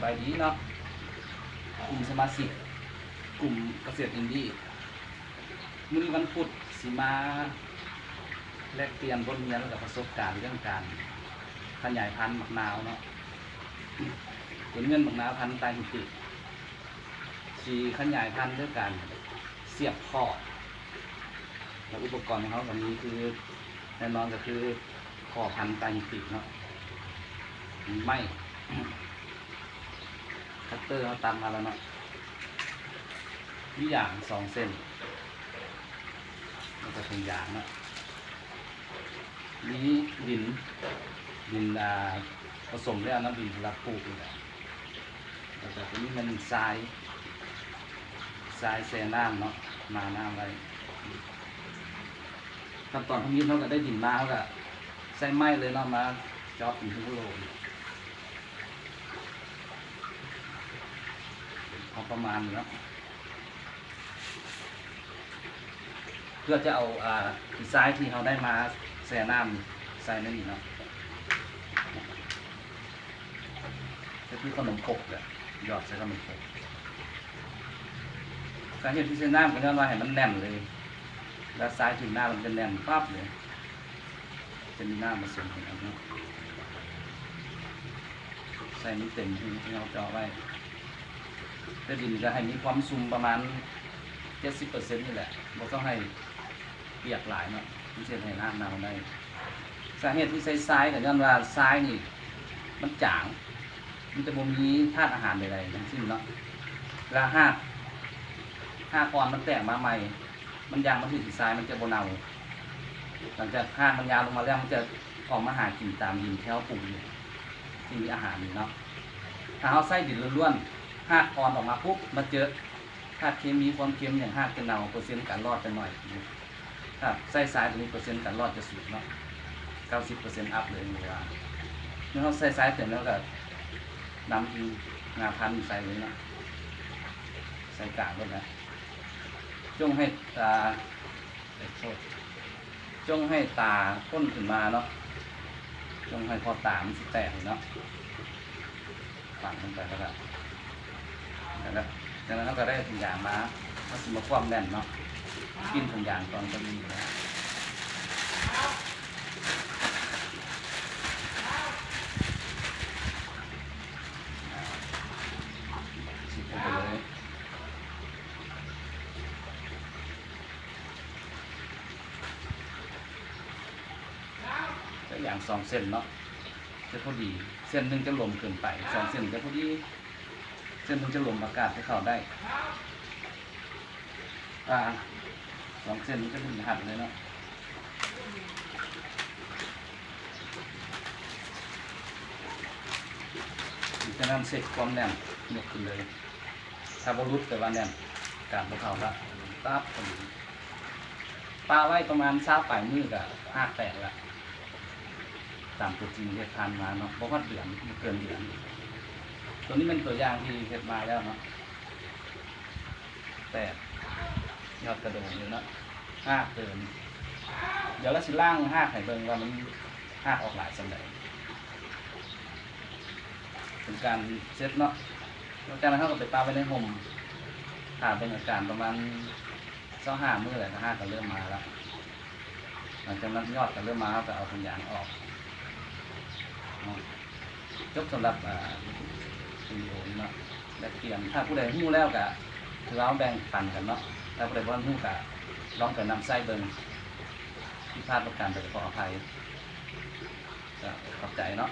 ສະບາຍດີເນາະ ກຸ່ມສະມາຊິກ ກຸ່ມກະເສດອິນດີ ມື້ນີ້ວັນພຸດ ຊິມາແລກປ່ຽນບົດຮຽນ ແລະ ປະສົບການເລື່ອງການຂະຫຍາຍພັນໝາກນາວເນາະ. ຕົວນີ້ແມ່ນໝາກນາວພັນຕາຮິນຕິ ຊິຂະຫຍາຍພັນດ້ວຍການສຽບຂໍ້ ແລະ ອຸປະກອນຂອງເຮົາກໍມີຄື ແນ່ນອນກໍຄື ຂໍ້ພັນຕາຮິນຕິເນາະ ມີໄມ້ ຄັດເຕີເຮົາຕັດມາແລ້ວເນາະ ມີຢາງສອງເສັ້ນ ແລ້ວກໍຖົງຢາງເນາະ ມີດິນ ດິນ ອ່າ ປະສົມແລ້ວເນາະ ດິນສຳລັບປູກນີ້ແຫຼະ ແລ້ວກໍຕົວນີ້ແມ່ນຊາຍ ຊາຍແຊ່ນ້ຳເນາະ ມານ້ຳໄວ້. ຂັ້ນຕອນທຳອິດເຮົາກໍໄດ້ດິນມາ ເຮົາກໍໃຊ້ໄມ້ເລີຍເນາະ ມາເຈາະເປັນຮູໂລ ພໍປະມານນີ້ເນາະ ເພື່ອຈະເອົາ ອ່າ ຂີ້ຊາຍທີ່ເຮົາໄດ້ມາແຊ່ນ້ຳໃສ່ໃນນີ້ເນາະ ກໍຄືຂະໜົມຄົກແຫຼະ ຫຍອດໃສ່ຂະໜົມຄົກ. ສາເຫດທີ່ໃສ່ນ້ຳກໍຍ້ອນວ່າໃຫ້ມັນແໜ້ນເລີຍ ແລ້ວຊາຍຖືກນ້ຳມັນຈະແໜ້ນປັບເລີຍ ຈະມີນ້ຳປະສົມກັນເນາະ ໃສ່ມັນເຕັມຮູທີ່ເຮົາເຈາະໄວ້ ແຕ່ດິນກໍໃຫ້ມີຄວາມຊຸ່ມປະມານເຈັດສິບເປີເຊັນນີ້ແຫຼະ ບໍ່ຕ້ອງໃຫ້ປຽກຫຼາຍເນາະ ມັນຊິເຮັດໃຫ້ຮາກເນົ່າໄດ້. ສາເຫດທີ່ໃສ່ຊາຍກໍຍ້ອນວ່າຊາຍນີ້ມັນຈາງ ມັນຈະບໍ່ມີທາດອາຫານໃດໆທັງສິ້ນເນາະ ເວລາຮາກ ຮາກອ່ອນມັນແຕກມາໃໝ່ ມັນຍ່າງມາຖືກທີ່ຊາຍ ມັນຈະບໍ່ເນົ່າ. ຫຼັງຈາກຮາກມັນຍາວລົງມາແລ້ວ ມັນຈະອອກມາຫາກິນຕາມດິນທີ່ເຮົາປູກຢູ່ ທີ່ມີອາຫານນີ້ເນາະ. ຖ້າເຮົາໃຊ້ດິນລ້ວນໆ ຮາກອ່ອນອອກມາປຸບ ມາເຈີທາດເຄມີ ຄວາມເຄັມຫຍັງ ຮາກຈະເນົ່າ ເປີເຊັນການລອດຈະໜ້ອຍ. ຖ້າໃຊ້ຊາຍຕົວນີ້ ເປີເຊັນການລອດຈະສູງເນາະ ເກົ້າສິບເປີເຊັນອັບເລີຍວ່າ. ເມື່ອເຮົາໃສ່ຊາຍເຕັມແລ້ວ ກໍນຳອີງາພັນໃສ່ເລີຍເນາະ ໃສ່ກາງໂລດນະ. ຈົ່ງໃຫ້ ອ່າ ຂໍໂທດ ຈົ່ງໃຫ້ຕາພົ້ນຂຶ້ນມາເນາະ ຈົ່ງໃຫ້ພໍຕາມັນຊິແຕກເນາະ ຝັງລົງໄປແລ້ວກໍ ແລ້ວກໍ ຈາກນັ້ນເຮົາກໍໄດ້ຖົງຢາງມາ ເຮົາຊິມາຄວ່ຳແໜ້ນເນາະ ປິ່ນຖົງຢາງກ່ອນກໍດີນະ. ຊິບລົງໄປເລີຍ. ໃຊ້ຢາງສອງເສັ້ນເນາະ ຈະພໍດີ ເສັ້ນໜຶ່ງຈະຫຼົມເກີນໄປ ສອງເສັ້ນຈະພໍດີ ເສັ້ນໜຶ່ງຈະຫຼົມ ອາກາດຈະເຂົ້າໄດ້ ອ່າ ສອງເສັ້ນມັນຈະບໍ່ມີຮັດເລີຍເນາະ. ຈາກນັ້ນເຊັກຄວາມແໜ້ນ ຍົກຂຶ້ນເລີຍ ຖ້າບໍ່ຫຼຸດແປວ່າແໜ້ນ ການບໍ່ເຂົ້າລະ ຕັບພໍດີ ປະໄວ້ປະມານຊາວປາຍມື້ກໍຮາກແຕກລະ ຕາມຕົວຈິງເຮັດຜ່ານມາເນາະ ບໍ່ຮອດເດືອນ ບໍ່ເກີນເດືອນ. ຕົວນີ້ແມ່ນຕົວຢ່າງທີ່ເຮັດມາແລ້ວເນາະ ແຕກຍອດກະໂດງເລີຍເນາະ ຮາກເຕີມ. ດຽວລະຊິລ້າງຮາກໃຫ້ເບິ່ງວ່າມັນຮາກອອກຫຼາຍສ່ຳໃດ. ເປັນການເຊັດເນາະ ຫຼັງຈາກນັ້ນເຮົາກໍໄປປະໄວ້ໃນຮົ່ມ ຖ້າເບິ່ງອາການປະມານຊາວຫ້າມື້ແຫຼະ ຮາກກໍເລີ່ມມາລະ. ຫຼັງຈາກນັ້ນຍອດກໍເລີ່ມມາ ເຮົາກໍເອົາຖົງຢາງອອກເນາະ. ຈົບສຳລັບ ອ່າ ວິດີໂອນີ້ເນາະ ແລກປ່ຽນ. ຖ້າຜູ້ໃດຮູ້ແລ້ວກໍຖືວ່າເຮົາແບ່ງປັນກັນເນາະ ຖ້າຜູ້ໃດບໍ່ທັນຮູ້ກໍລອງໄປນຳໃຊ້ເບິ່ງ. ຜິດພາດປະການໃດກໍຂໍອະໄພ ກໍຂອບໃຈເນາະ.